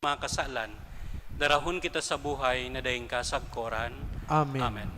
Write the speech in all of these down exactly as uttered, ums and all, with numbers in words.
mga kasalan, darahon kita sa buhay na daing kasagkoran. Amen. Amen.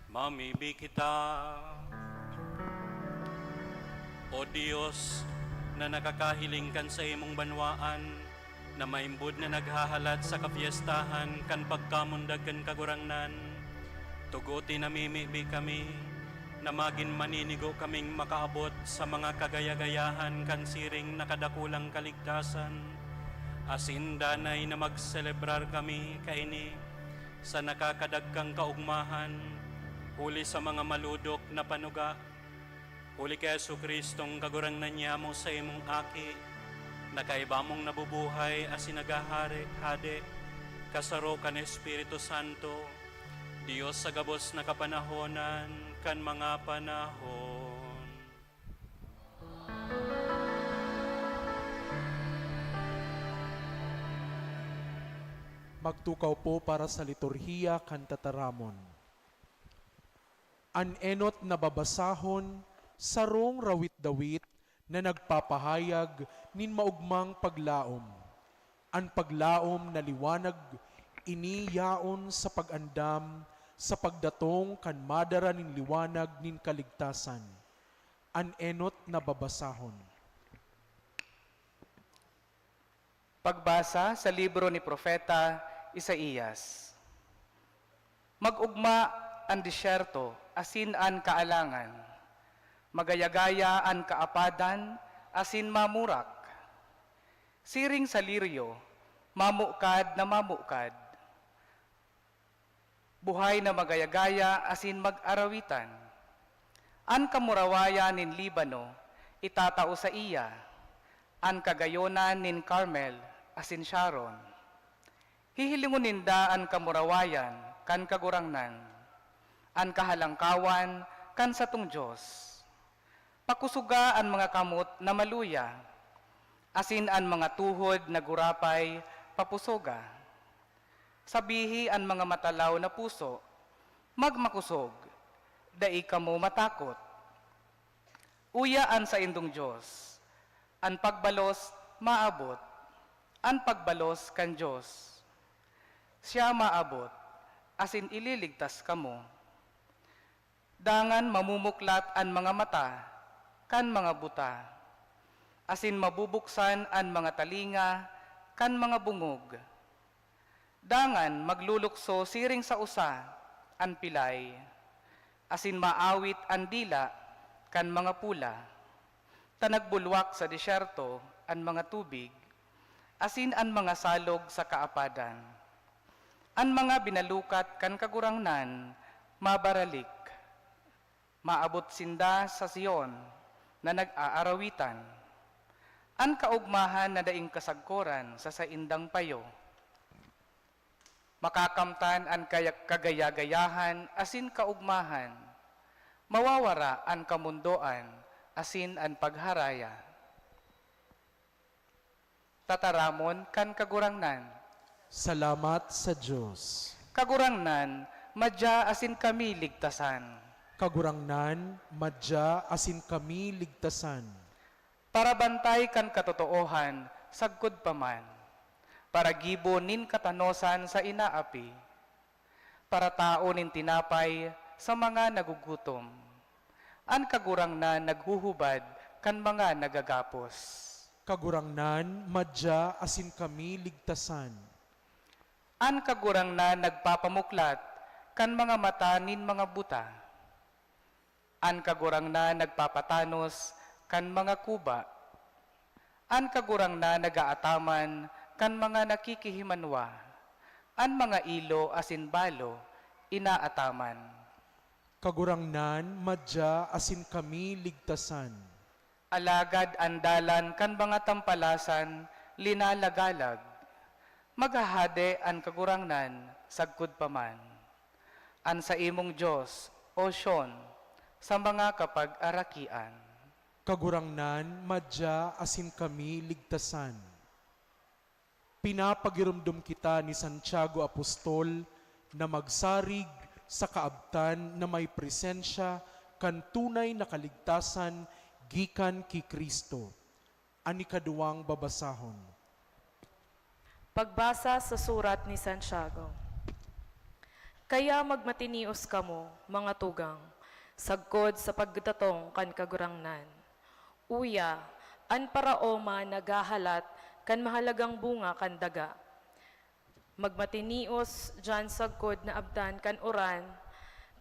Mamibi kita. O Dios, na nakakahiling kan saimong banwaan, na maimbod na naghahalat sa kapyestahan kan pagkamundag kan Kagurangnan, tuguti namimibi kami na magin maninigo kaming makaabot sa mga kagaya-gayahan kan siring na kadakulang kaligtasan, asin danay na magselebrar kami kaini sa nakakadagkang kaogmahan, huli sa mga malodok na panuga, huli ki Jesu-Cristong Kagurangnan nyamo, saimong Aki, na kaiba mong nabubuhay asin naghahari, hade, kasaro kan Espiritu Santo, Dios sa gabos na kapanahonan kan mga panahon. Magtukaw po para sa liturhiya kan tataramon. An enot na babasahon, sarong rawit-dawit na nagpapahayag nin maogmang paglaom. An paglaom na liwanag, ini yaon sa pag-andam sa pagdatong kan madara nin liwanag nin kaligtasan. An enot na babasahon. Pagbasa sa libro ni Propeta Isaias. Mag-ugma an desyerto asin an kaalangan, magaya-gaya an kaapadan asin mamurak. Siring sa liryo, mamukad na mamukad. Buhay na magaya-gaya asin mag-arawitan. An kamurawayan nin Libano itatao saiya, an kagayonan nin Carmel asin Sharon. Hihilingon ninda an kamurawayan kan Kagurangnan, an kahalangkawan kan satong Dios. Pakusoga an mga kamot na maluya, asin an mga tuhod na gurapay papusoga. Sabihi an mga matalaw na puso, "Magmakosog, dai kamo matakot. Uya an saindong Dios. An pagbalos maabot, an pagbalos kan Dios. Siya maabot, asin ililigtas kamo." Dangan mamumuklat an mga mata kan mga buta, asin mabubuksan an mga talinga kan mga bungog. Dangan maglulukso siring sa usa an pilay, asin maawit an dila kan mga pula, ta nagbulwak sa desyerto an mga tubig, asin an mga salog sa kaapadan. An mga binalukat kan Kagurangnan mabaralik. Maabot sinda sa Sion na nag-aarawitan. An kaogmahan na daing kasagkoran sa saindang payo. Makakamtan an kaya-, kagaya-gayahan asin kaogmahan. Mawawara an kamondoan asin an pagharaya. Tataramon kan Kagurangnan. Salamat sa Dios. Kagurangnan, madya asin kami ligtasan. Kagurangnan, madya asin kami ligtasan. Para bantay kan katotoohan, sagkod pa man. Para gibo nin katanosan sa inaapi. Para tao nin tinapay sa mga nagugutom. An Kagurangnan naghuhubad kan mga nagagapos. Kagurangnan, madya asin kami ligtasan. An Kagurangnan nagpapamuklat kan mga mata nin mga buta. An Kagurangnan nagpapatanos kan mga kuba. An Kagurangnan nag-aataman kan mga nakikihimanwa, an mga ilo asin balo inaataman. Kagurangnan, madya asin kami ligtasan. Alagad an dalan kan mga tampalasan linalagalag. Maghahade an Kagurangnan sagkod pa man. An saimong Dios, O Sion, sa mga kapag-arakian. Kagurangnan, madya asin kami ligtasan. Pinapagiromdom kita ni Santiago Apostol na magsarig sa kaabtan na may presensya kan tunay na kaligtasan gikan ki Cristo. An ikaduwang babasahon. Pagbasa sa surat ni Santiago. Kaya magmatinios kamo, mga tugang, sagkod sa pagdatong kan Kagurangnan. Uya, an paraoma naghahalat kan mahalagang bunga kan daga. Magmatinios diyan sagkod na abtan kan uran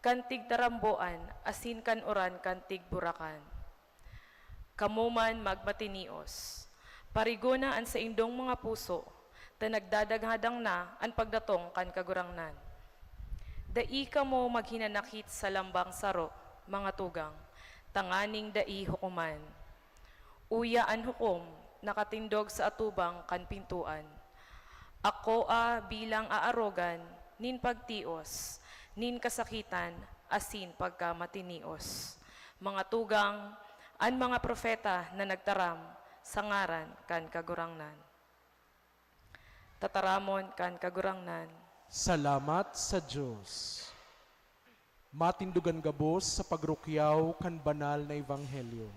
kan tigtaramboan asin kan uran kan tigburakan. Kamo man magmatinios. Parigona an saindong mga puso, ta nagdadangadang na an pagdatong kan Kagurangnan. Dai kamo maghinanakit sa lambang saro, mga tugang, tanganing dai hukoman. Uya an hukom nakatindog sa atubang kan pintoan. Akoa bilang aarogan nin pagtios, nin kasakitan, asin pagkamatinios. Mga tugang, an mga propeta na nagtaram sa ngaran kan Kagurangnan. Tataramon kan Kagurangnan. Salamat sa Dios. Matindogan gabos sa pagrukyaw kan banal na ebanghelyo.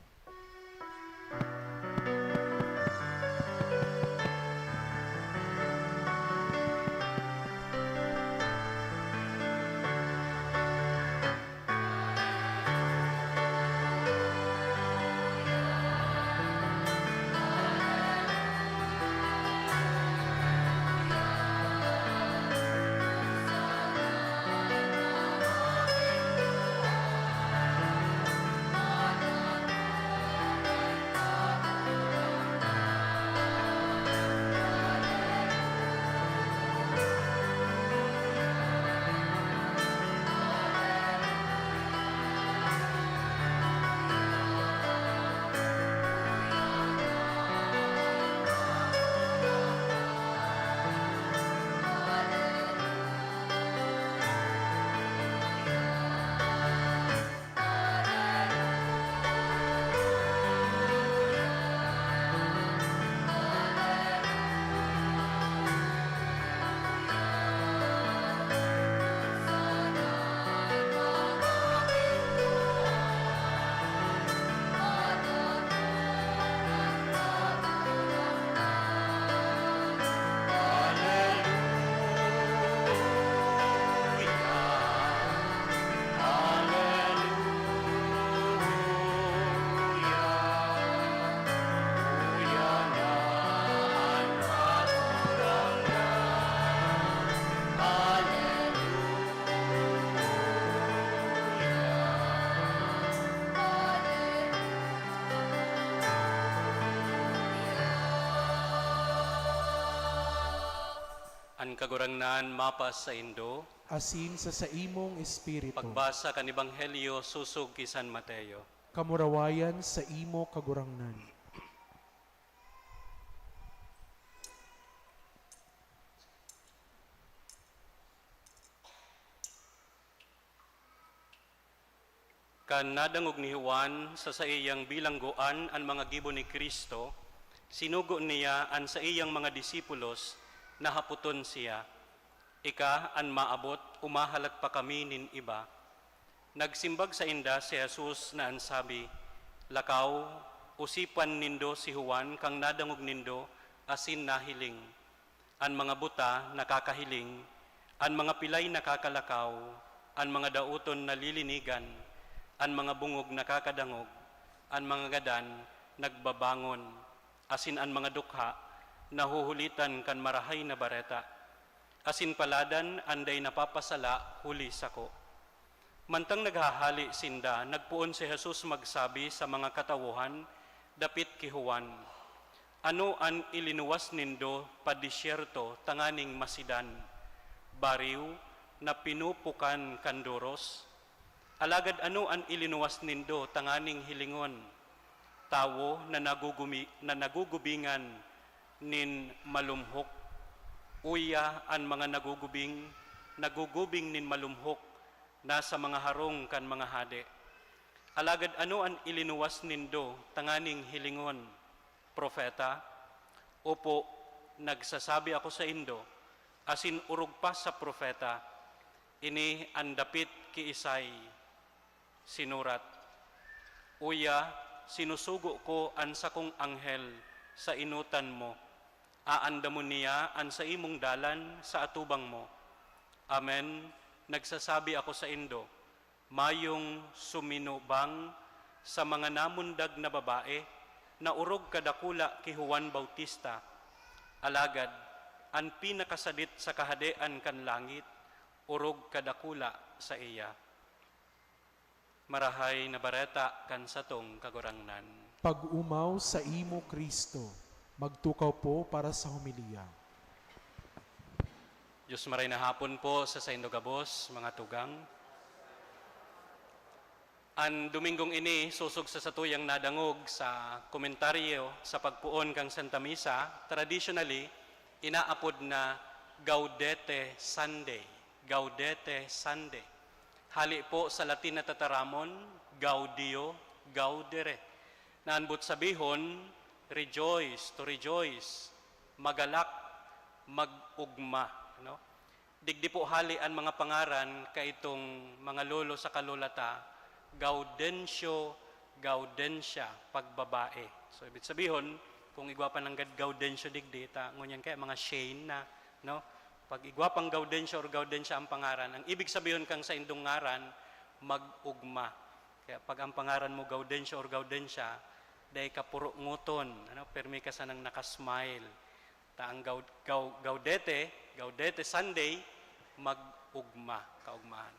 An Kagurangnan mapasaindo. Asin sa saimong espiritu. Pagbasa kan Ebanghelyo sosog ki San Mateo. Kamurawayan saimo, Kagurangnan. Kan nadangog ni Juan sa saiyang bilanggoan an mga gibo ni Cristo, sinugo niya an saiyang mga disipulos na hapoton siya, "Ika an maabot o mahalat pa kami nin iba?" Nagsimbag sainda si Jesus na an sabi, "Lakaw, osipan nindo si Juan kan nadangog nindo asin nahiling." An mga buta nakakahiling, an mga pilay nakakalakaw, an mga daoton nalilinigan, an mga bongog nakakadangog, an mga gadan nagbabangon, asin an mga dukha nahuhulitan kan Marahay na Bareta. Asin paladan an dai napapasala huli sako. Mantang naghahale sinda, nagpoon si Jesus magsabi sa mga katawohan dapit ki Juan. Ano an ilinuwas nindo pa disyerto tanganing masidan, bariw na pinupukan kan doros? Alagad ano an ilinuwas nindo tanganing hilingon, tawo na nagugumi-, na nagugubingan nin malumhok? Uya, an mga nagugubing, nagugubing nin malumhok nasa mga harong kan mga hade. Alagad ano an ilinuwas nindo tanganing hilingon, propeta? Opo, nagsasabi ako saindo, asin orog pa sa propeta, ini an dapit ki Isay sinurat, "Uya, sinusugo ko an sakong anghel sa enotan mo, aandamon niya an saimong dalan sa atubang mo." Amen, nagsasabi ako saindo, mayong suminubang sa mga namundag na babae na orog kadakula ki Juan Bautista, alagad an pinakasadit sa Kahadean kan langit orog kadakula saiya. Marahay na Bareta kan satong Kagurangnan. Pag-omaw saimo, Cristo. Magtukaw po para sa homilya. Diyos maray na hapon po sa saindo gabos, mga tugang. An Domingong ini, sosog sa satuyang nadangog sa komentaryo sa pagpoon kan Santa Misa, traditionally, inaapod na Gaudete Sunday. Gaudete Sunday. Hali po sa Latin na tataramon, Gaudio, Gaudere, na an boot sabihon, rejoice, to rejoice, magalak, mag-ugma, ano? Digdi po hali an mga pangaran kaitong mga lolo saka lola ta, Gaudencio, Gaudencia, pagbabae. So, ibig sabihon, kung igwa pa nanggad Gaudencio digdi, ta ngunyan kaya mga Shane na, no? Pag igwa pang Gaudencio or Gaudencia ang pangaran, ang ibig sabihon kang saindong ngaran, mag-ugma. Kaya pag ang pangaran mo Gaudencio or Gaudencia, dai ka puro ngoton, ano, pirmi ka sanang nakasmile. Ta ang Gau-, Gau-, Gaudete, Gaudete Sunday, mag-ugma, kaugmahan.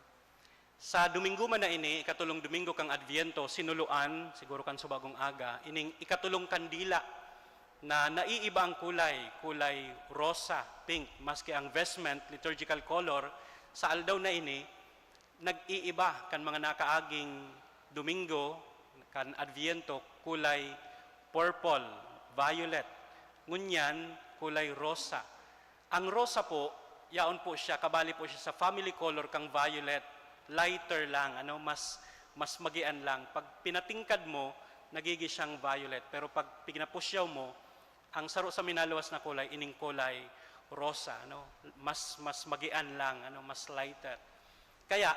Sa Domingo man na ini, ikatulong Domingo kan Adviento, sinuloan, siguro kan subagong aga, ining ikatulong kandila na naiiba ang kulay, kulay rosa, pink, maski ang vestment, liturgical color, sa aldaw na ini, nag-iiba kan mga nakaaging Domingo, kan Adviento, kulay purple, violet. Ngunyan, kulay rosa. Ang rosa po, yaon po siya, kabali po siya sa family color kang violet, lighter lang, ano, mas, mas magian lang. Pag pinatingkad mo, nagigi siyang violet. Pero pag pinapusyaw mo, ang saro sa minaluwas na kulay, ining kulay rosa, ano, mas, mas magian lang, ano, mas lighter. Kaya,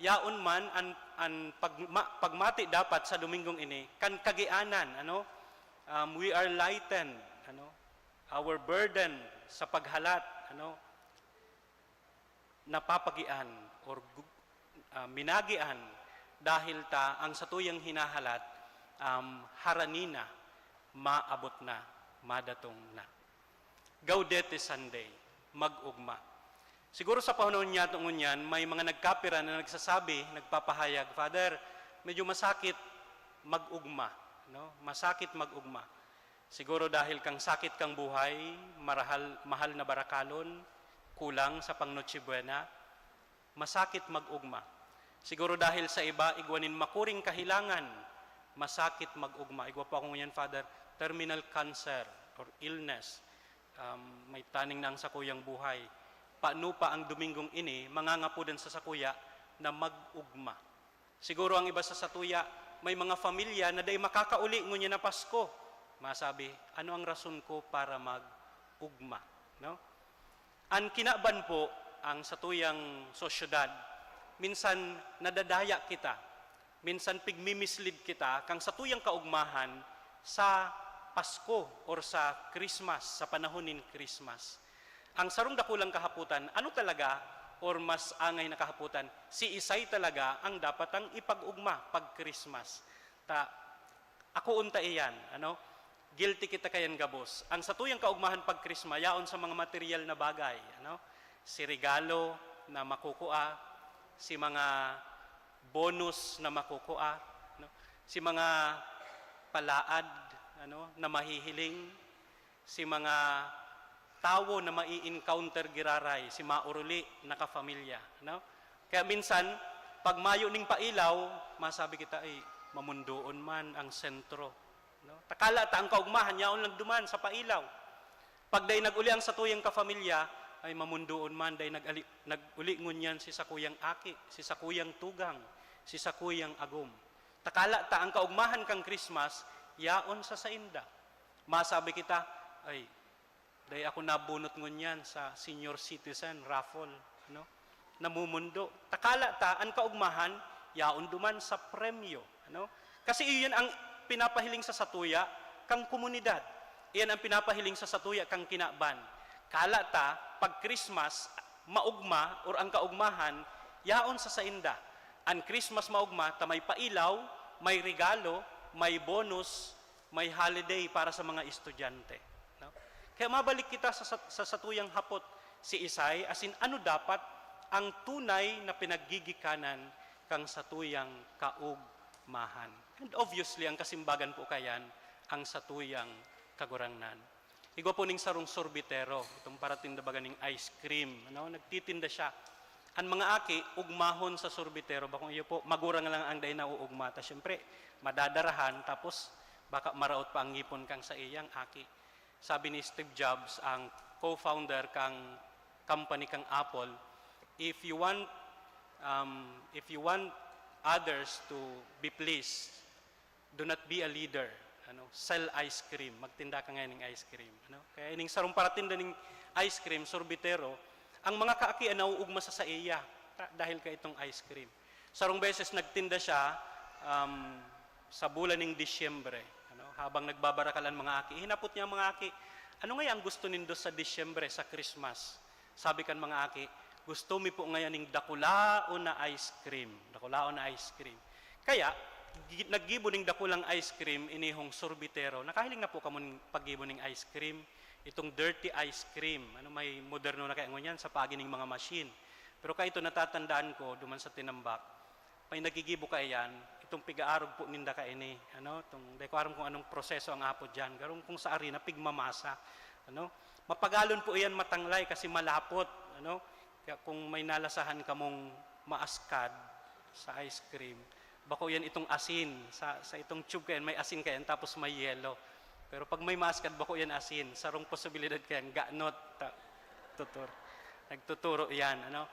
yaon man an, an pagma-, pagmati dapat sa Domingong ini, kan kagianan, ano, um, we are lightened, ano, our burden sa paghalat, ano, napapagian or gu-, ah, minagian dahil ta ang satuyang hinahalat, um, harani na, maabot na, madatong na. Gaudete Sunday, mag-ugma. Siguro sa panahon niyato ngunyan, may mga nagkapira na nagsasabi, nagpapahayag, "Father, medyo masakit mag-ugma, no? Masakit mag-ugma." Siguro dahil kang sakit kang buhay, marahal, mahal na barakalon, kulang sa pang Noche Buena, masakit mag-ugma. Siguro dahil sa iba, igwa nin makuring kahilangan, masakit mag-ugma. Igwa po ako ngunyan, Father, terminal cancer or illness. Um, may taning na ang sakuyang buhay. Paano pa ang Dominggong ini, mangangapodan sa sakuya na mag-ugma? Siguro ang iba sa satuya, may mga pamilya na dai makakauli ngunyan na Pasko. Masabi, "Ano ang rason ko para mag-ugma?" No? An kinaban po, ang satuyang sosyedad, minsan nadadaya kita, minsan pigmi-mislead kita kan satuyang kaugmahan sa Pasko or sa Christmas, sa panahon nin Christmas. Ang sarong dakulang kahapotan, ano talaga, or mas angay na kahapotan, siisay talaga ang dapat ang ipag-ugma pag Christmas? Ta, akoon ta iyan, ano? Guilty kita kayan gabos. Ang satuyang kaugmahan pag Christmas, yaon sa mga material na bagay, ano? Si regalo na makukua, si mga bonus na makukua, no? Si mga palaad, ano, na mahihiling, Si mga tawo na mai-encounter giraray, si mauruli na kapamilya, no? Kaya minsan, pag mayo ning pailaw, masabi kita, "Ay, mamundoon man ang sentro." No? Takala ta ang kaugmahan, yaon lang duman sa pailaw. Pag dai nag-uli ang satuyang kapamilya, ay mamundoon man, dai nag-ali-, nag-uli ngunyan si sakuyang aki, si sakuyang tugang, si sakuyang agom. Takala ta ang kaugmahan kan Christmas, yaon sa sainda. Masabi kita, "Ay, dai ako nabunot ngunyan sa senior citizen raffle," ano? Namumundo. Takala ta an kaugmahan, yaon duman sa premyo, ano? Kasi iyon ang pinapahiling sa satuya kang komunidad. Iyan ang pinapahiling sa satuya kang kinaban. Kala ta, pag Christmas, maugma or ang kaugmahan, yaon sa sainda. An Christmas maugma ta may pailaw, may regalo, may bonus, may holiday para sa mga estudyante, no? Kaya mabalik kita sa, sa, sa satuyang hapot, si Isay, asin ano dapat ang tunay na pinaggigikanan kang satuyang kaugmahan? And obviously, ang kasimbagan po kayan, ang satuyang Kagurangnan. Igwa po ning sarong sorbetero, itong paratinda baga ning ice cream, ano? Nagtitinda siya. An mga aki, ugmahon sa sorbetero, bakong iyo po, magurang lang ang dai nauugma. Ta siyempre, madadarahan, tapos baka maraot pa ang ngipon kang saiyang aki. Sabi ni Steve Jobs, ang co-founder kang company kang Apple, "If you want, um, if you want others to be pleased, do not be a leader." Ano, sell ice cream. Magtinda ka ngayon ng ice cream. Ano? Kaya ining sarong paratinda ning ice cream, sorbetero, ang mga kaaki ang nauugma sa saiya ta-, dahil ka itong ice cream. Sarong beses nagtinda siya, um, sa bulan ning Disyembre. Ano? Habang nagbabarakal ang mga aki, hinapot niya ang mga aki, "Ano ngaya ang gusto nindo sa Disyembre, sa Christmas?" Sabi kan mga aki, "Gusto mi po ngayon ning dakulaon na ice cream, dakulaon na ice cream." Kaya, gi-, naggibo ning dakulang ice cream, inihong sorbetero. Nakahiling na po kamo ning paggibo ning ice cream? Itong dirty ice cream. Ano, may moderno na kaya ngunyan sa pagi ning mga machine. Pero kaito natatandaan ko, duman sa tinambak, may naggigibo kaiyan, itong pigaarog po ninda kaini. Ano, itong, di ko aram kung anong proseso ang apod diyan. Garong kung sa arena, pigmamasa. Ano, mapagalon po iyan matanglay kasi malapot. Ano, kaya kung may nalasahan kamong maaskad sa ice cream, bako yan itong asin. Sa, sa itong tube kayan, may asin kayan, tapos may yelo. Pero pag may maaskad, bako yan asin. Sarong posibilidad kayan, ganot. Ta-, tutur. Nagtuturo yan, ano?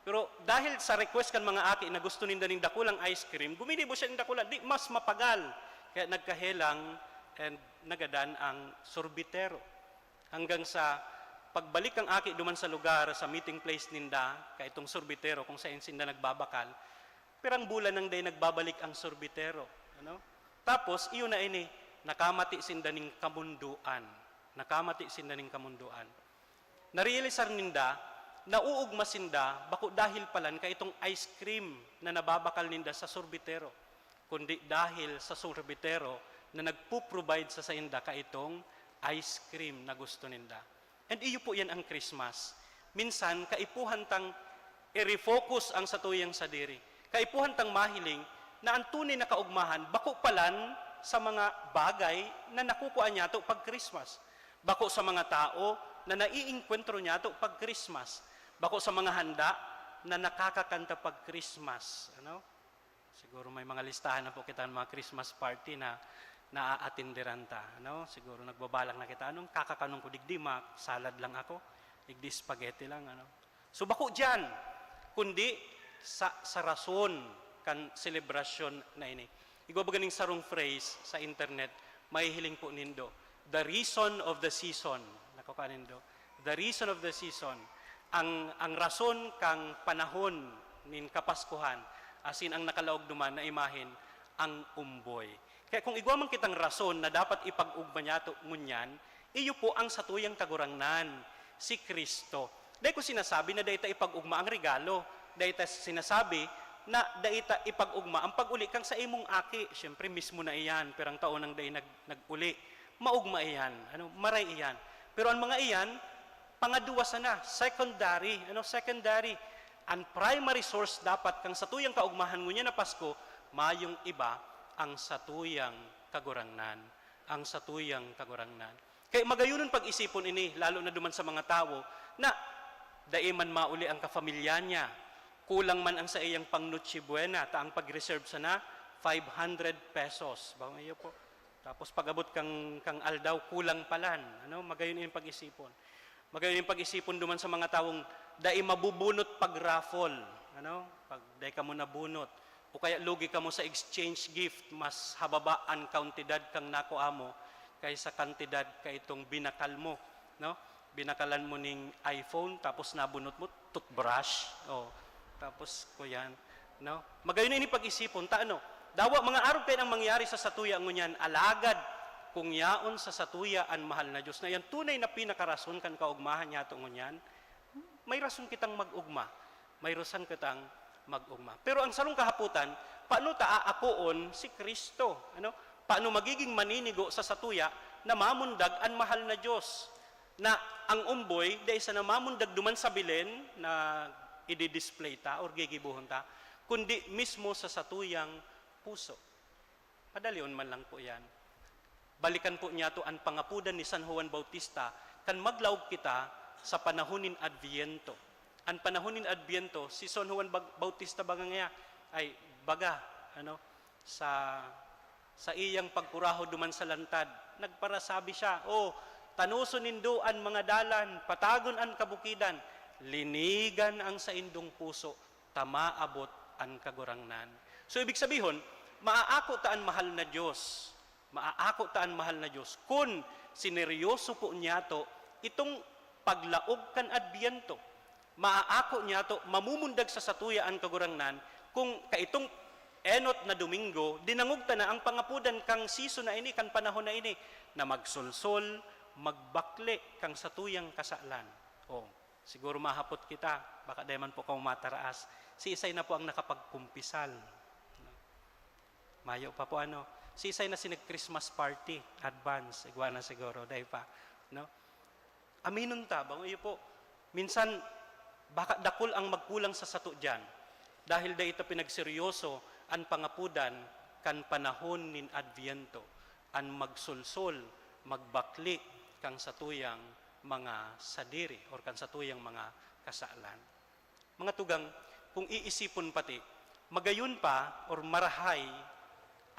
Pero dahil sa request kan mga aki na gusto ninda ning dakulang ice cream, gumigibo siya ning dakula, di mas mapagal. Kaya nagkahelang and nagadan ang sorbetero. Hanggang sa pagbalik kan aki duman sa lugar, sa meeting place ninda, kaitong sorbetero, kung saen sinda nagbabakal, pirang bulan nang dai nagbabalik ang sorbetero. Ano? Tapos, iyo na ini, nakamati sinda ning kamundoan. Nakamati sinda ning kamundoan. Narealisar ninda, nauugma sinda, bako dahil palan kaitong ice cream na nababakal ninda sa sorbetero, kundi dahil sa sorbetero na nagpo-provide sa sainda kaitong ice cream na gusto ninda. And iyo po yan ang Christmas. Minsan, kaipuhan tang i-refocus ang satuyang sadiri. Kaipuhan tang mahiling na ang tunay na kaugmahan bako palan sa mga bagay na nakukua niyato pag Christmas. Bako sa mga tao na naiengkwentro niyato pag Christmas. Bako sa mga handa na nakakakanta pag Christmas. Ano? Siguro may mga listahan na po kita ng mga Christmas party na naaatinderan ta, ano? Siguro nagbabalak na kita, "Anong kakakanon ko digdi? Ma-, salad lang ako. Digdi spaghetti lang," ano? So, bako diyan, kundi sa, sa rason kan selebrasyon na ini. Igwa baga ning sarong phrase sa internet, mahihiling po nindo, "The reason of the season." Nakukuha nindo? The reason of the season. Ang, ang rason kang panahon nin Kapaskuhan, asin ang nakalaog duman na imahen, ang umboy. Kaya kung igwa man kitang rason na dapat ipag-ugma niyato ngunyan, iyo po ang satuyang Kagurangnan, si Cristo. Dai ko sinasabi na dai ta ipag-ugma ang regalo. Dai ta sinasabi na dai ta ipag-ugma ang pag-uli kang saimong aki. Siyempre, mismo na iyan, pirang taon nang dai nag-, nag-uli. Maugma iyan, ano, maray iyan. Pero ang mga iyan, pangadwa sana, secondary, ano, secondary. Ang primary source dapat kang satuyang kaugmahan ngunyan na Pasko, mayong iba, ang satuyang Kagurangnan. Ang satuyang Kagurangnan. Kaya magayonon pag-isipon ini, lalo na duman sa mga tawo na dai man mauli ang kafamilya niya, kulang man ang saiyang pang Noche Buena, ta ang pag-reserve sana, five hundred pesos. Bawang iyo po. Tapos pag-abot kang, kang aldaw, kulang palan. Ano? Magayon ining pag-isipon. Magayon yung pag-isipon duman sa mga tawong dai mabubunot pag raffle. Ano? Pag dai kamo nabunot. O kaya lugi kamo sa exchange gift, mas hababa an kantidad kang nakua mo kaysa kantidad kaitong binakal mo, no? Binakalan mo ning iPhone, tapos nabunot mo, toothbrush. Oh, tapos ko yan, no? Magayon ini pag-isipon, ta ano? Dawa, mga arog kayo nang mangyari sa satuya ngunyan, alagad kung yaon sa satuya an mahal na Diyos, na yan tunay na pinakarason kan kaugmahan niyato ngunyan, may rason kitang mag-ugma. May rason kitang mag-ugma. Pero ang sarong kahapotan, paano ta aakoon si Cristo? Ano? Paano magiging maninigo sa satuya na mamundag an mahal na Diyos? Na ang umboy, dai sana mamundag duman sa bilen na i-display ta or gigibohon ta, kundi mismo sa satuyang puso. Padalion man lang po yan. Balikan po niyato an pangapodan ni San Juan Bautista kan maglaog kita sa panahon nin Adviento. An panahon nin Adviento, si San Juan Bag-, Bautista baga ngaya, ay, baga, ano, sa, sa iyang pagkurahaw duman sa lantad, nagparasabi siya, "O, tanoson nindo an mga dalan, patagon an kabukidan, linigan ang saindong puso, ta maabot an Kagurangnan." So, ibig sabihon, maaako ta an mahal na Diyos. Maaako ta an mahal na Diyos kun sineryoso po niyato itong paglaog kan Adbyento. Maaako niyato, mamumundag sa satuya an Kagurangnan kung kaitong enot na Domingo, dinangog ta na ang pangapodan kan season na ini, kan panahon na ini, na magsolsol, magbakle kan satuyang kasalan. O, siguro mahapot kita, baka dai man po kamo mataraas, siisay na po ang nakapagkumpisal? Mayo pa po, ano? Siisay na si nag-Christmas party, advance, igwa na siguro, dai pa, no? Aminon ta, bako iyo po, minsan, baka dakul ang magkulang sa sato diyan, dahil dai ta pinagseryoso an pangapodan kan panahon nin Adbyento, an magsolsol, magbakle kan satuyang mga sadiri or kan satuyang mga kasalan. Mga tugang, kung iisipon pati, magayon pa or marahay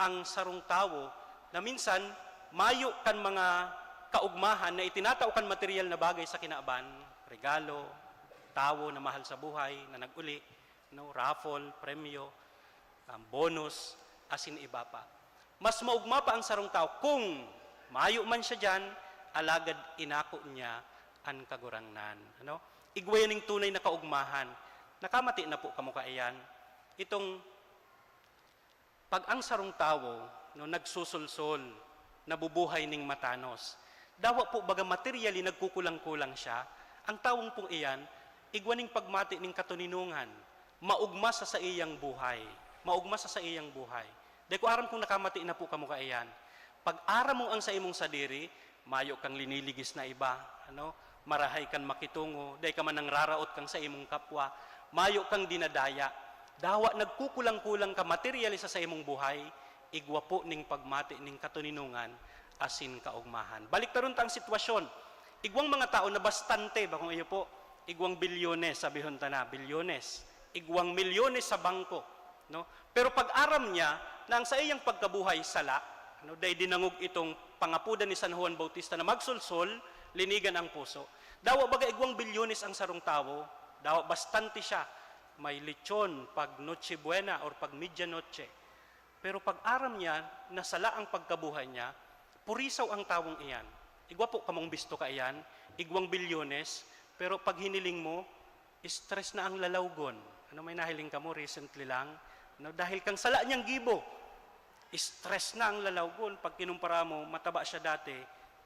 ang sarong tawo na minsan mayo kan mga kaugmahan na itinatao kan material na bagay sa kinaban, regalo, tawo na mahal sa buhay na nag-uli, no, raffle, premyo, um, bonus, asin iba pa. Mas maugma pa ang sarong tawo kung mayo man siya diyan, alagad inako niya an Kagurangnan. Ano? Igwa yan ning tunay na kaugmahan. Nakamati na po kamo kaiyan? Itong pag ang sarong tawo, no, nagsusulsol, nabubuhay ning matanos. Dawa po baga materially nagkukulang-kulang siya, ang tawong pong iyan, igwa ning pagmati ning katoninongan, maugma sa saiyang buhay. Maugma sa saiyang buhay. Dai ko aram kung nakamati na po kamo kaiyan. Pag aram mo ang sa imong sadiri, mayo kang liniligis na iba, ano? Marahay kan makitungo, dai ka man nangraraot kang sa imong kapwa, mayo kang dinadaya. Dawa nagkukulang-kulang ka materially sa, sa imong buhay, igwa po ning pagmati ning katoninongan asin kaugmahan. Balik ta ron ta ang sitwasyon. Igwang mga tao na bastante, bakong iyo po, igwang bilyones, sabihon ta na, bilyones. Igwang milyones sa bangko, no? Pero pag aram niya na ang saiyang pagkabuhay sala, ano, dai dinangog itong pangapodan ni San Juan Bautista na magsolsol, linigan ang puso. Dawa baga igwang bilyones ang sarong tawo, dawa bastante siya, may lechon pag Noche Buena or pag Medianoche. Pero pag aram niya na sala ang pagkabuhay niya, purisaw ang tawong iyan. Igwa po kamong bisto kaiyan, igwang bilyones, pero pag hiniling mo, stress na ang lalawgon. Ano, may nahiling kamo recently lang? No, dahil kang sala niyang gibo, stress na ang lalawgon. Pag kinumpara mo, mataba siya dati,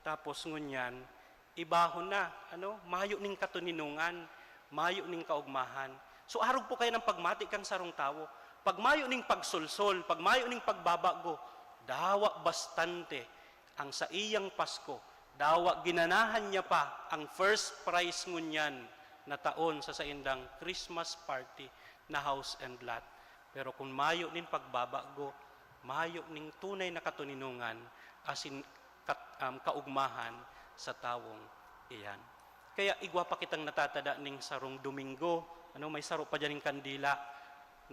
tapos ngunyan, ibahon na, ano, mayo ning katoninongan, mayo ning kaugmahan. So, arog po kaya ng pagmati kang sarong tawo. Pag mayo ning pagsulsol, pag mayo ning pagbabago, dawa bastante ang saiyang Pasko. Dawa ginanahan niya pa ang first prize ngunyan na taon sa saindang Christmas party na house and lot. Pero kung mayo nin pagbabago, mayo ning tunay na katoninongan, asin kat-, um, kaugmahan, sa tawong iyan. Kaya igwa pa kitang natatada ning sarong Domingo, ano, may saro pa diyan ning kandila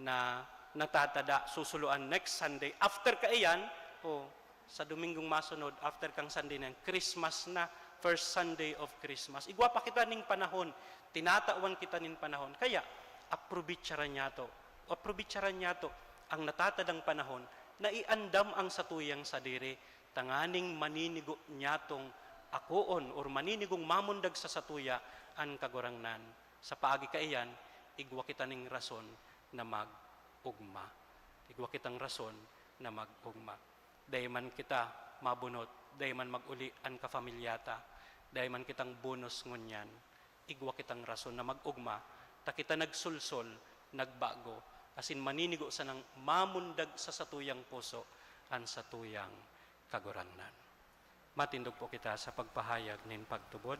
na natatada, susuloan next Sunday. After kaiyan, o sa Domingong masunod, after kang Sunday na yan, Christmas na, first Sunday of Christmas. Igwa pa kita ning panahon, tinatawan kita nin panahon. Kaya, aprobitsaran niyato, aprobitsaran niyato ang natatadang panahon na iandam ang satuyang sadiri, tanganing maninigo niyatong akoon or maninigong mamundag sa satuya an Kagurangnan. Sa paagi kaiyan, igwa kita ning rason na mag-ugma. Igwa kitang rason na mag-ugma. Dai man kita mabunot, dai man mag-uli an kapamilyata, dai man kitang bunos ngunyan. Igwa kitang rason na mag-ugma, ta kita nagsulsol, nagbago, asin maninigo sanang mamundag sa satuyang puso an satuyang Kagurangnan. Matindog po kita sa pagpahayag nin pagtubod.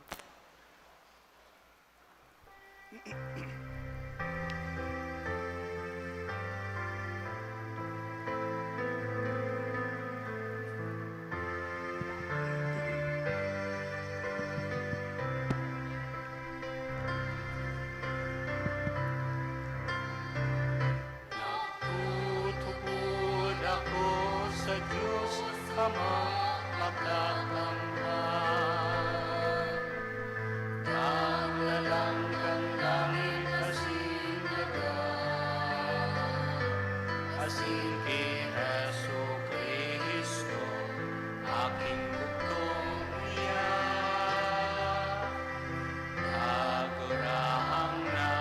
Nagtutubod ako sa Diyos Amang Makakamhan, Taglalang kan langit asin daga, asin ki Jesu-Cristo, aking bugtong Kagurangnan,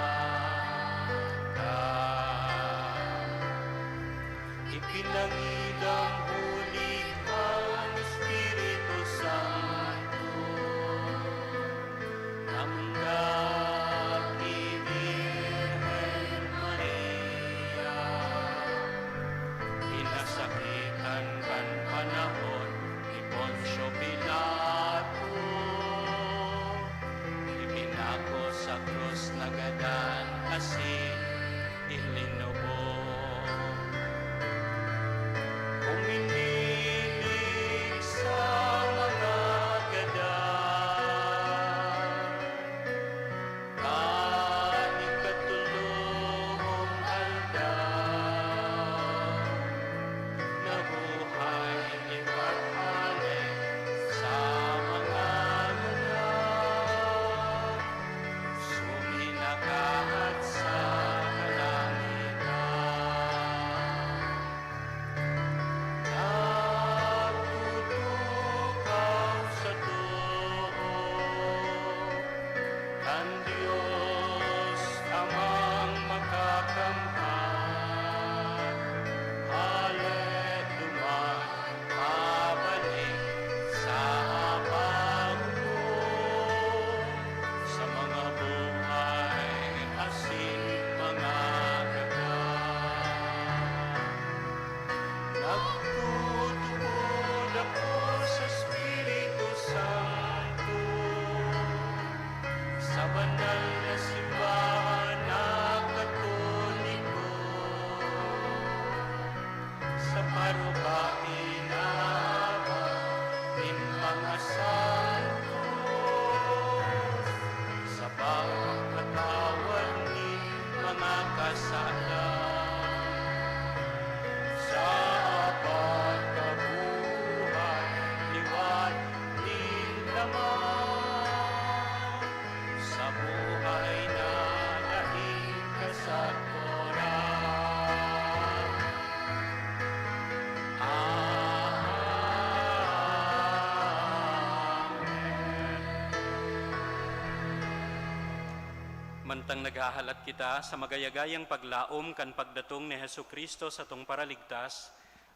ipinangidang huli kan Espiritu Santo, nanggad ki Birhen Maria, pinasakitan kan panahon ni Poncio Pilato, ipinako sa krus, nagadan asin ilinubong. Uminilig sa mga gadan, kan ikatolong aldaw, nabuhay liwat hale sa mga lugar, suminakahat sa kalangitan. Nagtutukaw sa too kan Dios Amang Makakamhan, hale duman pabalik sa paghukom sa mga buhay asin mga gadan. Nagtutubod ako sa Espiritu Santo, sa banal na simbahan na Katoliko, sa parobakinaba nin mga santos, sa pagpatawad nin mga kasalan, sa pagkabuhay liwat nin laman, sa buhay na daing kasagkoran. Amen. Mantang naghahalat kita sa magayagayang paglaom kan pagdatong ni Jesu-Cristo, satong Paraligtas,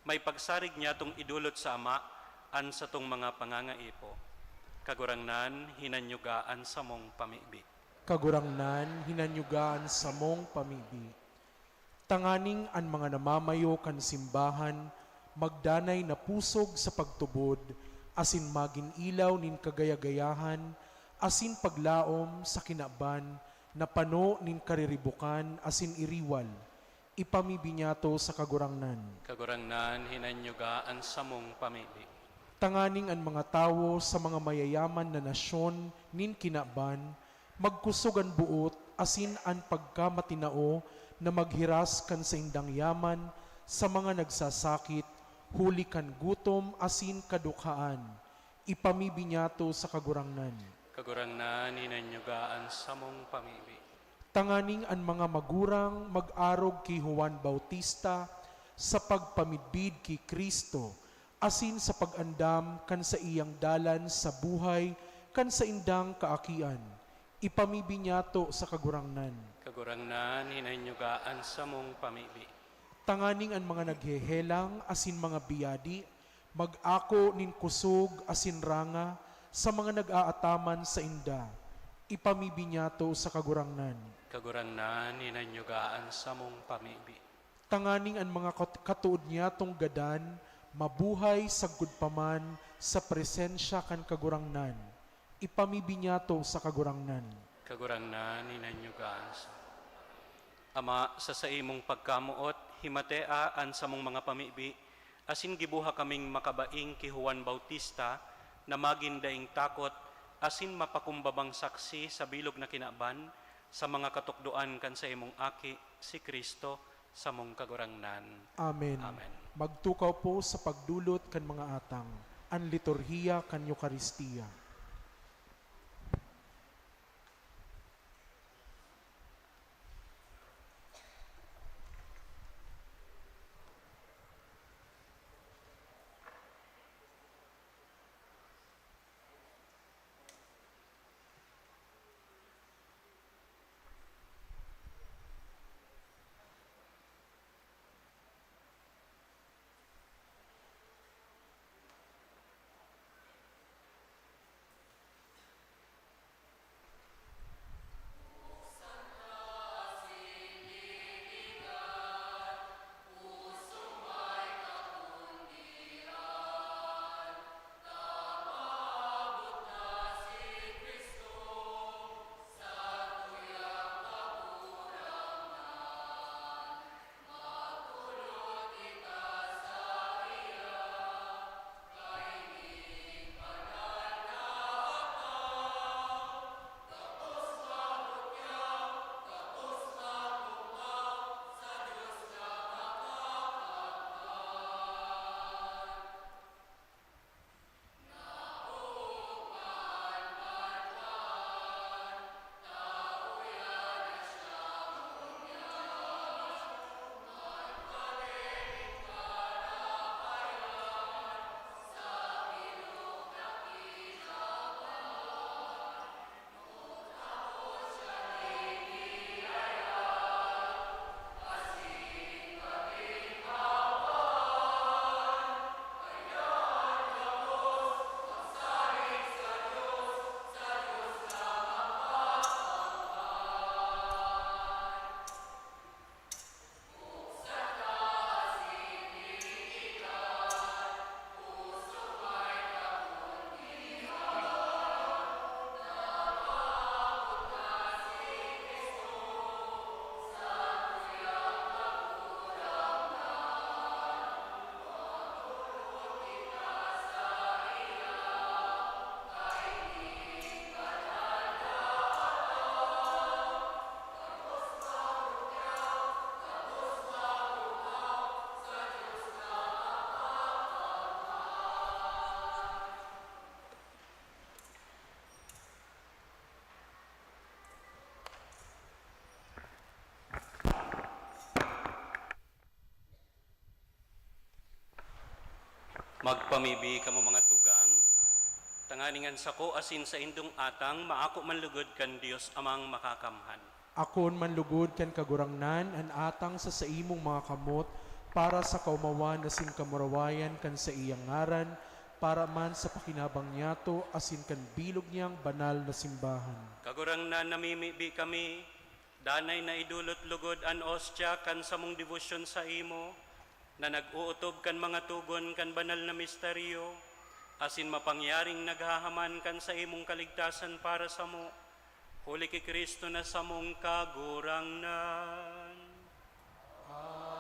may pagsarig niyatong idolot sa Ama an satong mga pangangaipo. Kagurangnan, hinanyuga an samong pamibi. Kagurangnan, hinanyuga an samong pamibi. Tanganing an mga namamayo kan simbahan magdanay na pusog sa pagtubod asin magin ilaw nin kagayagayahan asin paglaom sa kinaban na pano nin kariribokan asin iriwal. Ipamibi niyato sa Kagurangnan. Kagurangnan, hinanyuga an samong pamibi. tanganing an mga tawo sa mga mayayaman na nasyon nin kinaban magkusog an boot asin an pagkamatinao na maghiras kan saindang yaman sa mga nagsasakit huli kan gutom asin kadukhaan. Ipamibinyato sa Kagurangnan. Kagurangnan, hinanyuga an samong pamibi. Tanganing an mga magurang mag-arog ki Juan Bautista sa pagpamidbid ki Cristo, asin sa pag-andam kan saiyang dalan sa buhay kan saindang kaakian. Ipamibinyato sa Kagurangnan. Kagurangnan, hinanyuga an samong pamibi. Tanganing an mga naghehelang asin mga biyadi mag-ako nin kusog asin ranga sa mga nag-aataman sainda. Ipamibinyato sa Kagurangnan. Kagurangnan, hinanyuga an samong pamibi. Tanganing an mga kat-, katood niyatong gadan mabuhay sagkod pa man sa presensya kan Kagurangnan. Ipamibinyato sa Kagurangnan. Kagurangnan, hinanyuga an sa Ama, sa saimong pagkamoot, himatea an samong mga pamibi, asin gibuha kaming makabaing ki Juan Bautista na magin daing takot asin mapakumbabang saksi sa bilog na kinaban sa mga katukdoan kan saimong Aki, si Cristo, samong Kagurangnan. Amen. Amen. Magtukaw po sa pagdulot kan mga atang, an liturhiya kan Eukaristia. Magpamibi kamo, mga tugang, tanganing an sako asin saindong atang maako man lugod kan Dios Amang Makakamhan. Akoon man lugod kan Kagurangnan an atang sa saimong mga kamot, para sa kaomawan asin kamurawayan kan saiyang ngaran, para man sa pakinabang niyato asin kan bilog niyang banal na simbahan. Kagurangnan, namimibi kami, danay na idolot lugod an ostya kan samong debosyon saimo, na nag-ootob kan mga togon kan banal na misteryo, asin mapangyaring naghahaman kan saimong kaligtasan para samo, huli ki Cristo na samong Kagurangnan. Amen.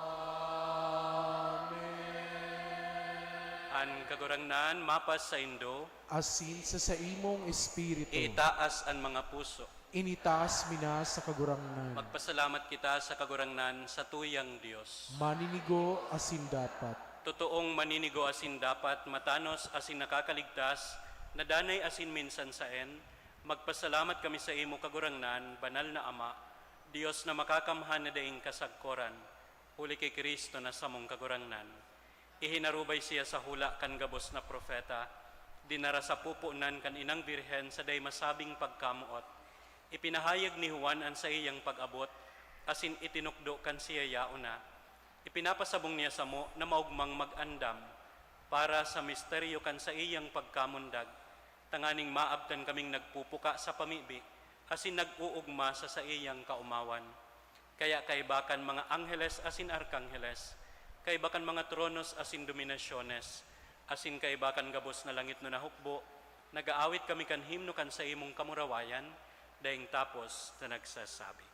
An Kagurangnan mapas saindo. Asin sa saimong espiritu. Itaas an mga puso. Initaas mi na sa Kagurangnan. Magpasalamat kita sa Kagurangnan, sa tuyang Dios. Maninigo asin dapat. Totoong maninigo asin dapat, matanos asin nakakaligtas, na danay asin minsan saen, magpasalamat kami sa imo, Kagurangnan, banal na Ama, Dios na makakamhan na daing kasagkoran, huli ki Cristo na samong Kagurangnan. Ihinarubay siya sa hula kan gabos na propeta, dinara sa pupunan kan Inang Birhen sa dai masabing pagkamoot. Ipinahayag ni Juan an saiyang pag-abot, asin itinukdo kan siya yaon na. Ipinapasabong niya samo na maogmang mag-andam para sa misteryo kan saiyang pagkamundag, tanganing maabtan kaming nagpupuka sa pamibi asin nag-oogma sa saiyang kaomawan. Kaya kaiba kan mga angheles asin arkangheles, kaiba kan mga tronos asin dominasyones, asin kaiba kan gabos na langitnon na hukbo, nag-aawit kami kan himno kan saimong kamurawayan, daing tapos na nagsasabi.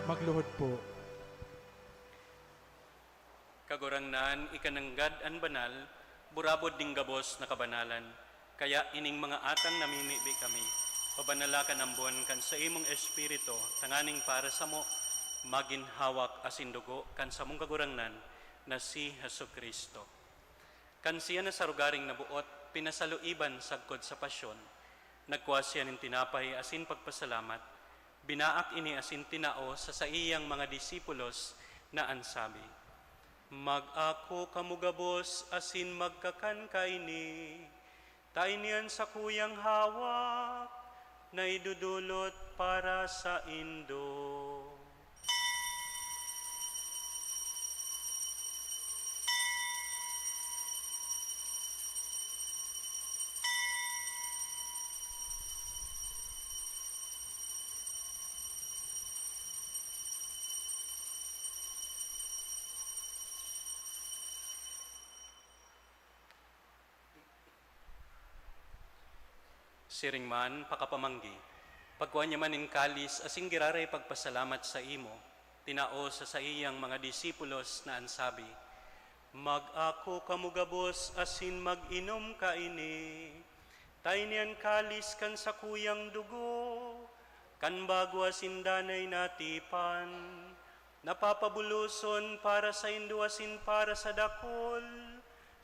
Magluhod po. Kagurangnan, ika nanggad an banal, burabod nin gabos na kabanalan. Kaya ining mga atang namimibi kami, pabanala kan ambon kan saimong Espiritu, tanganing para samo magin hawak asin dugo kan samong Kagurangnan na si Jesu-Cristo. Kan siya na sa rogaring naboot, pinasaluiban sagkod sa pasyon, nagkua siya nin tinapay asin pagpasalamat, binaak ini asin tinao sa saiyang mga disipulos na an sabi, "Mag-ako kamo gabos asin magkakan kaini, ta ini an sakuyang hawak na idodolot para saindo." Siring man, pakapamanggi, pagkua niya man nin kalis asin giraray pagpasalamat saimo, tinao sa saiyang mga disipulos na an sabi, "Mag-ako kamo gabos asin mag-inom kaini, ta ini an kalis kan sakuyang dugo, kan bago asin danay na tipan, na papabuloson para saindo asin para sa dakul,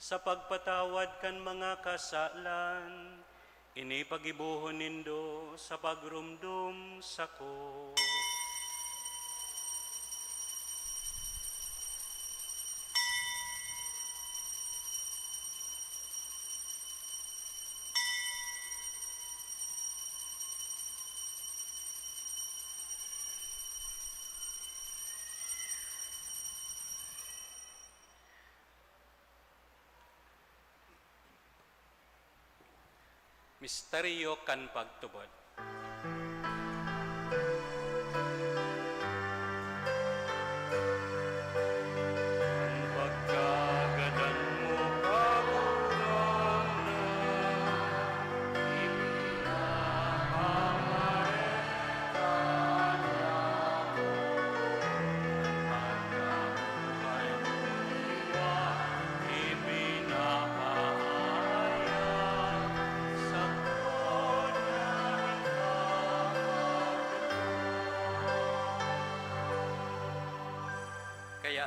sa pagpatawad kan mga kasalan. Ini paggibohon nindo sa pagromdom sako." Misteryo kan pagtubod.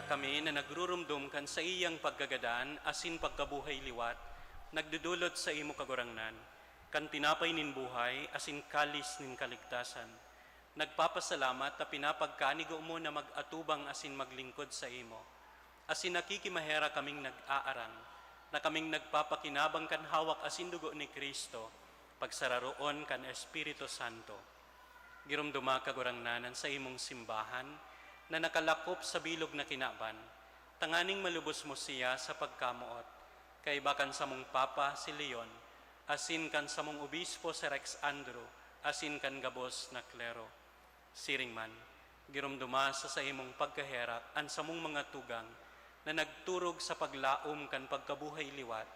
Kami na nagrurumdom kan saiyang pagkagadan asin pagkabuhay liwat, nagdodolot sa imo, Kagurangnan, kan tinapay nin buhay asin kalis nin kaligtasan. Nagpapasalamat ta pinapagkanigo mo na mag-atubang asin maglingkod sa imo. Asin nakikimaherak kaming nag-aaram na kaming nagpapakinabang kan hawak asin dugo ni Cristo, pagsararoon kan Espiritu Santo. Giromdoma, Kagurangnan, an saimong simbahan na nakalakop sa bilog na kinaban, tanganing malubos mo siya sa pagkamoot, kaiba kan samong Papa, si Leon, asin kan samong Obispo, si Rex Andrew, asin kan gabos na klero. Siring man, giromdoma sa saimong pagkaherak an samong mga tugang na nagturog sa paglaom kan pagkabuhay liwat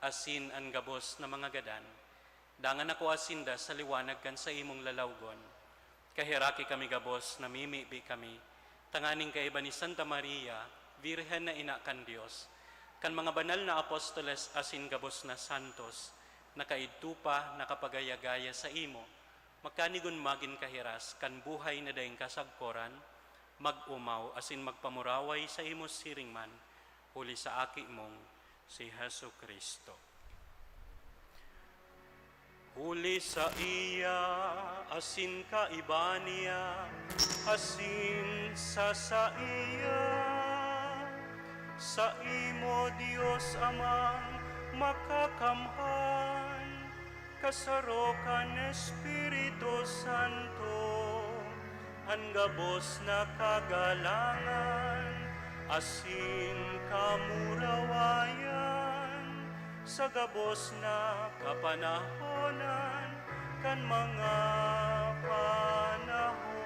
asin an gabos na mga gadan. Dangan ako asinda sa liwanag kan saimong lalawgon. Kaheraki kami gabos, namimibi kami, tanganing kaiba ni Santa Maria, Birhen na ina kan Dios, kan mga banal na apostoles asin gabos na santos, na kaidto pa nakapagaya-gaya saimo, magkanigon magin kahiras kan buhay na daing kasagkoran, mag-omaw asin magpamuraway saimo siring man, huli sa Aki mong si Jesu-Cristo. Huli saiya, asin kaiba niya, asin sa saiya, saimo, Dios Amang Makakamhan, kasaro kan Espiritu Santo, an gabos na kagalangan asin kamurawayan sa gabos na kapanahonan kan mga panahon.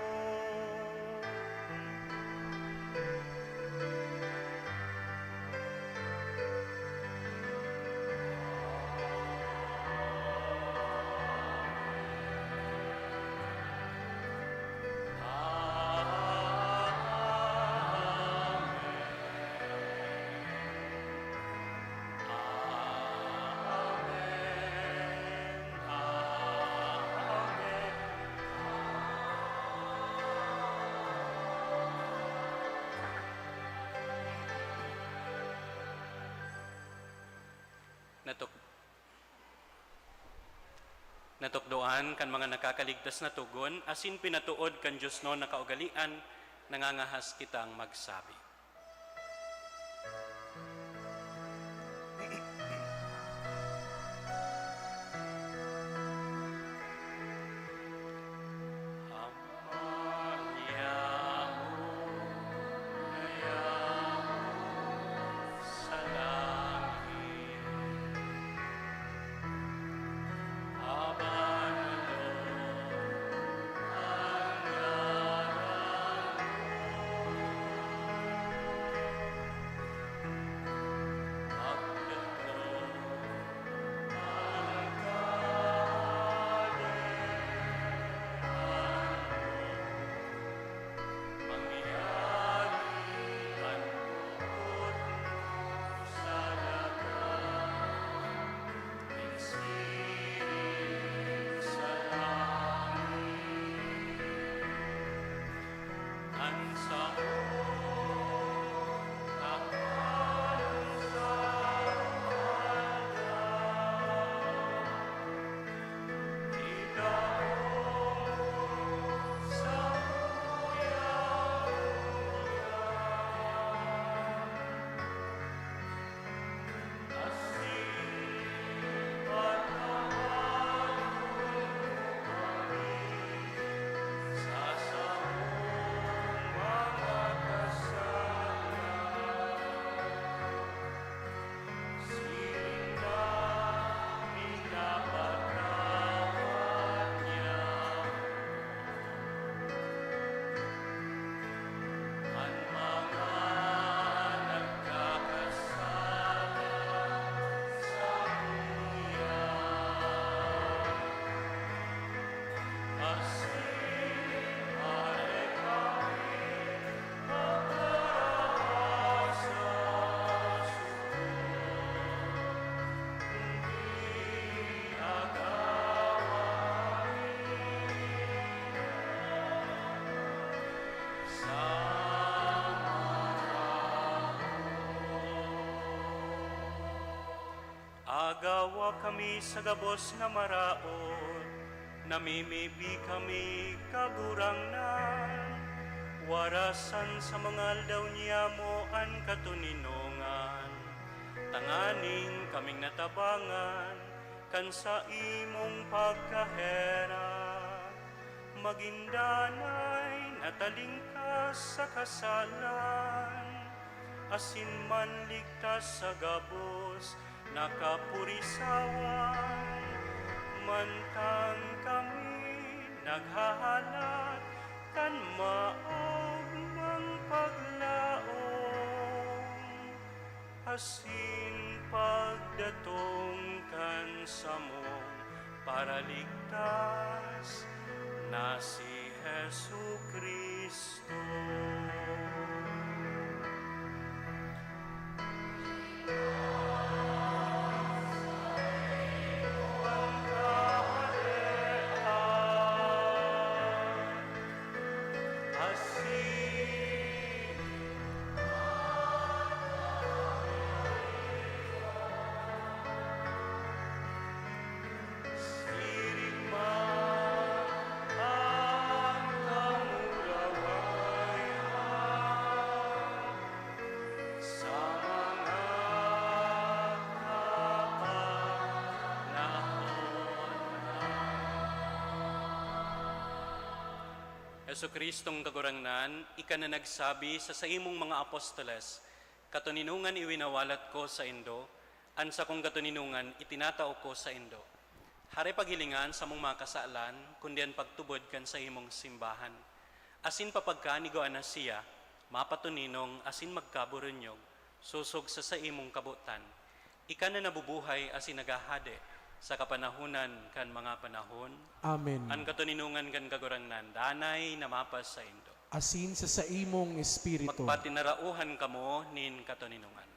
Natuk-, natukdoan kan mga nakakaligtas na togon asin pinatood kan diosnon na kaugalean, nangangahas kitang magsabi. Nagawa kami sa gabos na maraot, namimibi kami, Kagurangnan. Warasan sa mga aldaw niyamo an katoninongan, tanganing kaming natabangan kan saimong pagkaherak, magin danay, natalingkas sa kasalan, asin manligtas sa gabos na kapurisawan, mantang kami naghahalat kan maogmang paglaom, asin pagdatong kan samong Paraligtas na si Jesu-Cristo. Siring man an kamurawayan sa mga kapanahon na. Jesu-Cristong Kagurangnan, ika na nagsabi sa saimong mga apostoles, "Katoninongan iwinawalat ko saindo, an sakong katoninongan itinatao ko saindo." Hare paghilinga an samong mga kasalan, kundi an pagtubod kan saimong simbahan. Asin papagkaanigoan na siya, mapatoninong asin magkaburunyog, sosog sa saimong kabotan. Ika na nabubuhay asin naghahade sa kapanahonan kan mga panahon. Amen. An katoninongan kan Kagurangnan danay na mapasaindo. Asin sa saimong espiritu. Magpatinaraohan kamo nin katoninongan.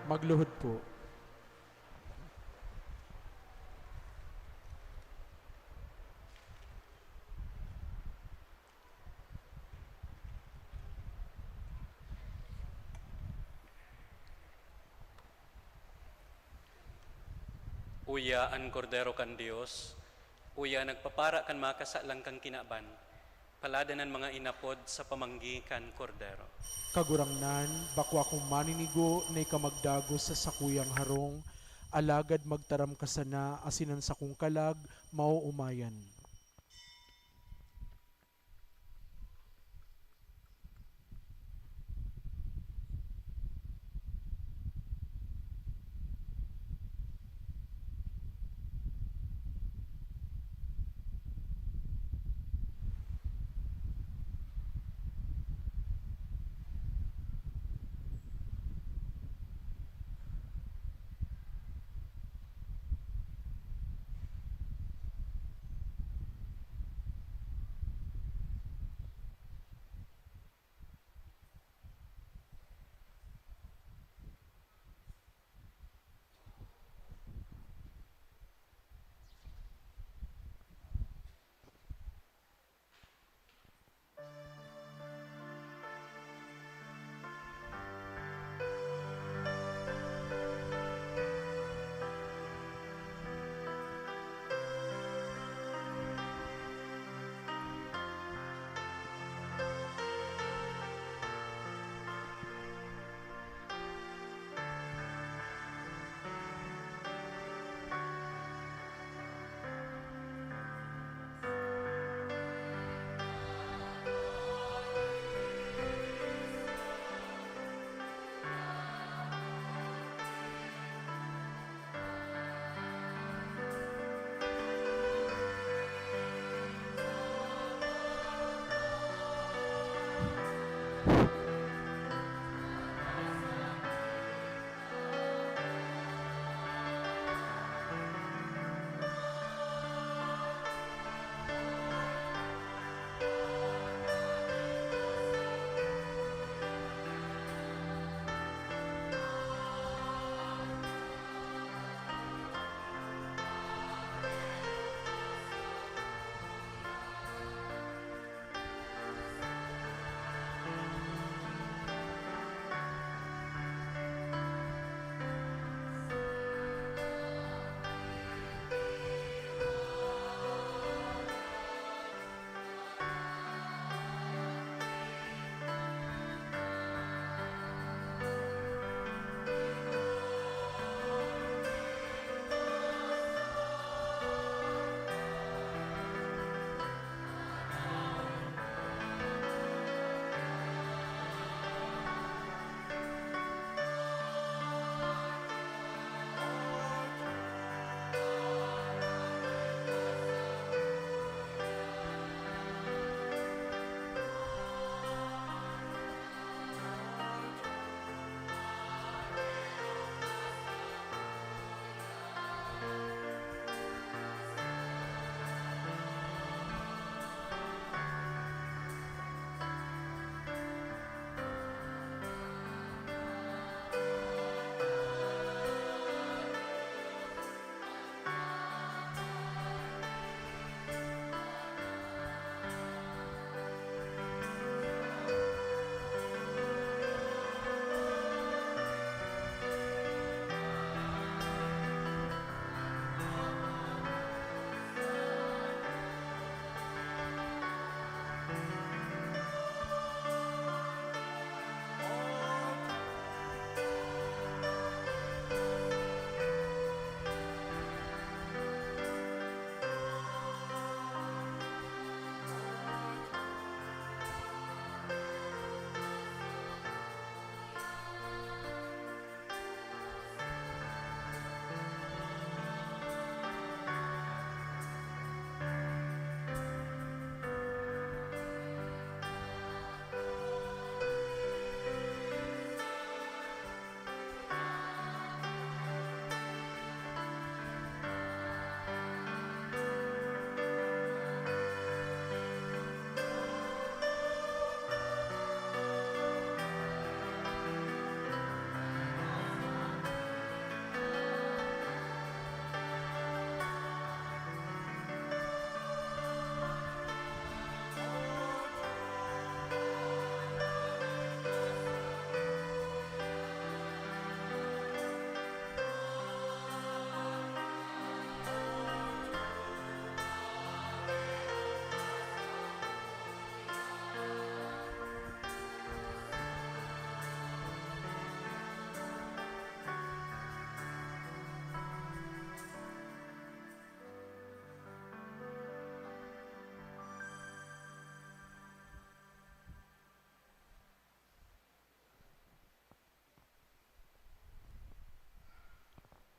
Magluhod po. Uya an Kordero kan Dios, uya an nagpapara kan mga kasalan kan kinaban. Paladan an mga inapod sa pamanggi kan Kordero. Kagurangnan, bako akong maninigo na ika magdagos sa sakuyang harong, alagad magtaram ka sana asin an sakong kalag maoomayan.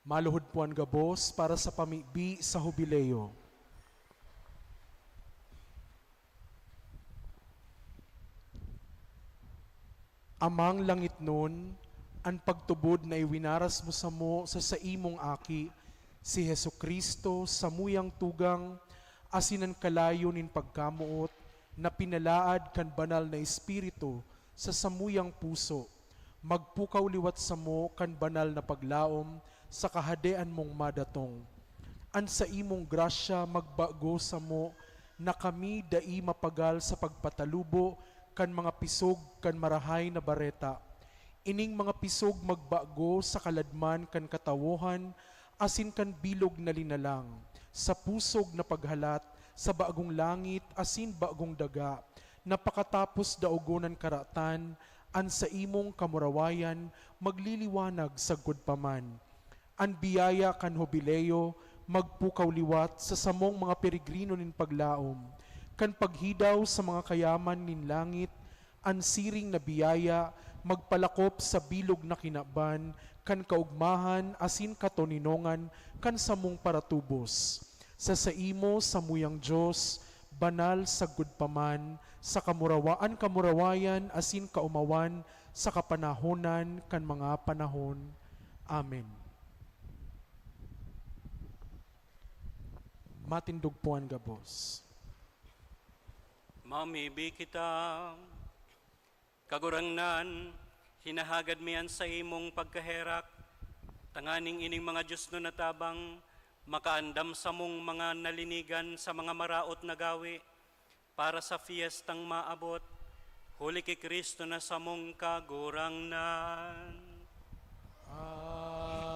Maluhod po an gabos para sa pamibi sa Hubileo. Amang langitnon, an pagtubod na iwinaras mo samo sa saimong Aki, si Jesu-Cristo, samuyang tugang, asin an kalayo nin pagkamoot na pinalaad kan Banal na Espiritu sa samuyang puso, magpukaw liwat samo kan banal na paglaom sa Kahadean mong madatong. An saimong grasya magbago samo na kami dai mapagal sa pagpatalubo kan mga pisog kan Marahay na Bareta. Ining mga pisog magbago sa kaladman kan katawohan asin kan bilog na linalang, sa pusog na paghalat sa bagong langit asin bagong daga, na pakatapos daogon an karatan, an saimong kamurawayan magliliwanag sagkod pa man. An biyaya kan Hubileo magpukaw liwat sa samong mga peregrino nin paglaom, kan paghidaw sa mga kayaman nin langit, an siring na biyaya magpalakop sa bilog na kinaban kan kaogmahan asin katoninongan kan samong paratubos. Sa saimo, samuyang Dios, banal sagkod pa man, sa kamurawa-, an kamurawayan asin kaomawan sa kapanahonan kan mga panahon. Amen. Matindog po an gabos. Mamibi kita. Kagurangnan, hinahagad mi an saimong pagkaherak, tanganing ining mga diosnon na tabang makaandam samong mga nalinigan sa mga maraot na gawe, para sa fiestang maabot, huli ki Cristo na samong Kagurangnan. Amen.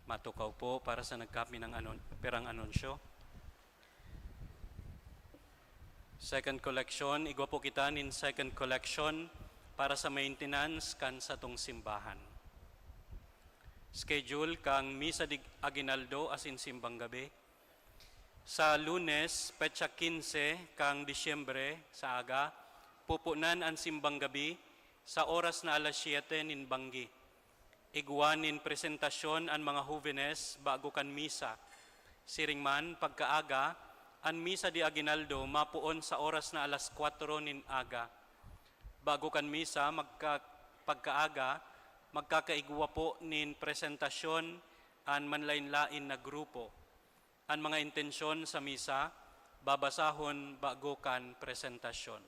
Matukaw po para sa nagkapi ng anon-, pirang anunsyo. Second collection, igwa po kita nin second collection para sa maintenance kan satong simbahan. Schedule kang Misa de Aguinaldo asin Simbang Gabi. Sa Lunes, petsa quince kang Disyembre, sa aga, pupunan an Simbang Gabi sa oras na alas siyete nin banggi. Igwa nin presentasyon an mga hovenes bago kan misa. Siring man, pagkaaga, an Misa de Aguinaldo mapoon sa oras na alas kwatro nin aga. Bago kan misa, magka-, pagkaaga, magkakaigwa po nin presentasyon an manlaen-laen na grupo. An mga intensyon sa misa, babasahon bago kan presentasyon.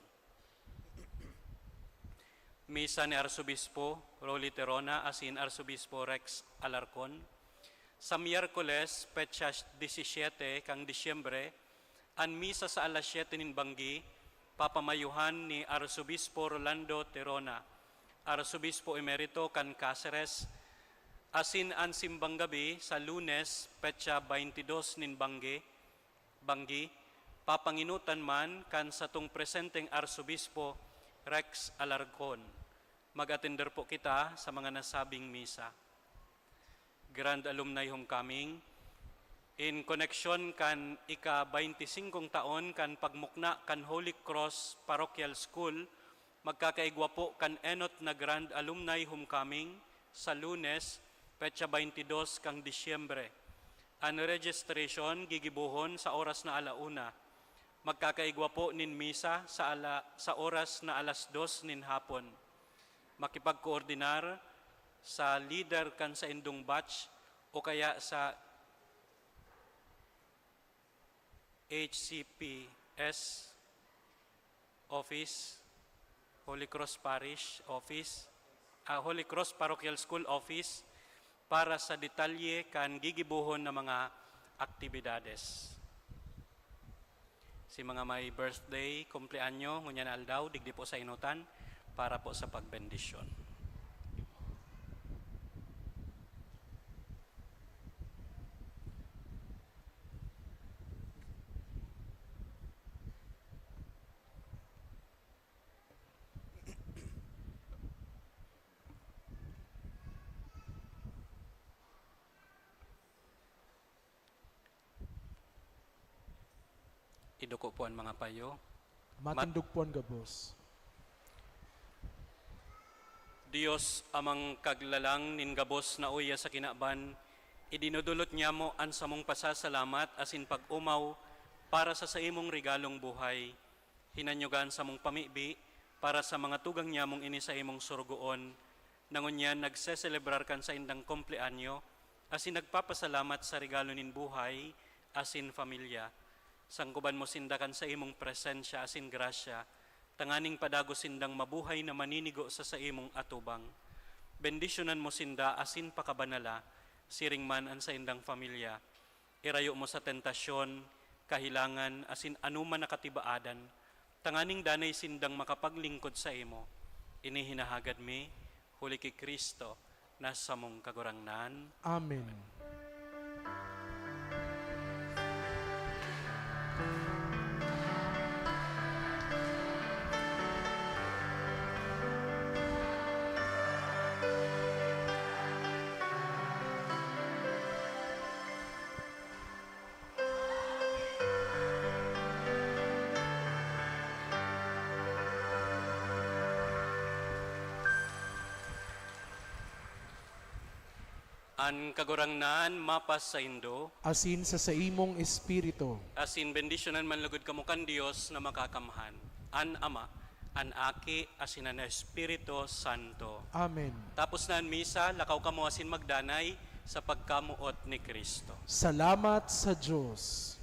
Misa ni Arsobispo Rolly Terona asin Arsobispo Rex Alarcon. Sa Miyerkules, petsa disisiete kan Disyembre, an misa sa alas siyete nin banggi, papamayuhan ni Arsobispo Rolando Terona, Arsobispo Emerito kan Caceres, asin an simbang gabi sa Lunes, petsa baynte dos nin banggi, banggi, papanginutan man kan satong presenteng Arsobispo, Rex Alarcon. Mag-atender po kita sa mga nasabing misa. Grand Alumni Homecoming, in koneksyon kan ika-baynte singkong taon kan pagmukna kan Holy Cross Parochial School, magkakaigwa po kan enot na Grand Alumni Homecoming sa Lunes, petsa baynte dos kan Disyembre. An registration gigibohon sa oras na ala una. Magkakaigwa po nin misa sa ala-, sa oras na alas dos nin hapon. Makipagkoordinar sa lider kan saindong batch o kaya sa H C P S Office, Holy Cross Parish Office, ah, Holy Cross Parochial School Office para sa detalye kan gigibohon na mga aktibidades. Si mga may birthday, kumpleanyo, ngunyan na aldaw, digdi po sa inutan, para po sa pagbendisyon. Iduko po an mga payo. Matindog po an gabos. Dios, Amang Kaglalang nin gabos na uya sa kinaban, idinodolot nyamo an samong pasasalamat asin pag-omaw para sa saimong regalong buhay. Hinanyoga an samong pamibi para sa mga tugang nyamong ini saimong sorogoon, na ngunyan nagseselebrar kan saindang kumpleanyo, asin nagpapasalamat sa regalo nin buhay asin pamilya. Sangkoban mo sinda kan saimong presensya asin grasya, tanganing padagos sindang mabuhay na maninigo sa saimong atubang. Bendisyonan mo sinda asin pakabanala, siring man an saindang pamilya. Irayo mo sa tentasyon, kahelangan, asin anoman na katibaadan, tanganing danay sindang makapaglingkod saimo. Ini hinahagad mi, huli ki Cristo, na samong Kagurangnan. Amen. An Kagurangnan mapasaindo. Asin sa saimong espiritu. Asin bendisyonan man lugod kamo kan Dios na Makakamhan, an Ama, an Aki, asin an Espiritu Santo. Amen. Tapos na an misa, lakaw kamo asin magdanay sa pagkamoot ni Cristo. Salamat sa Dios.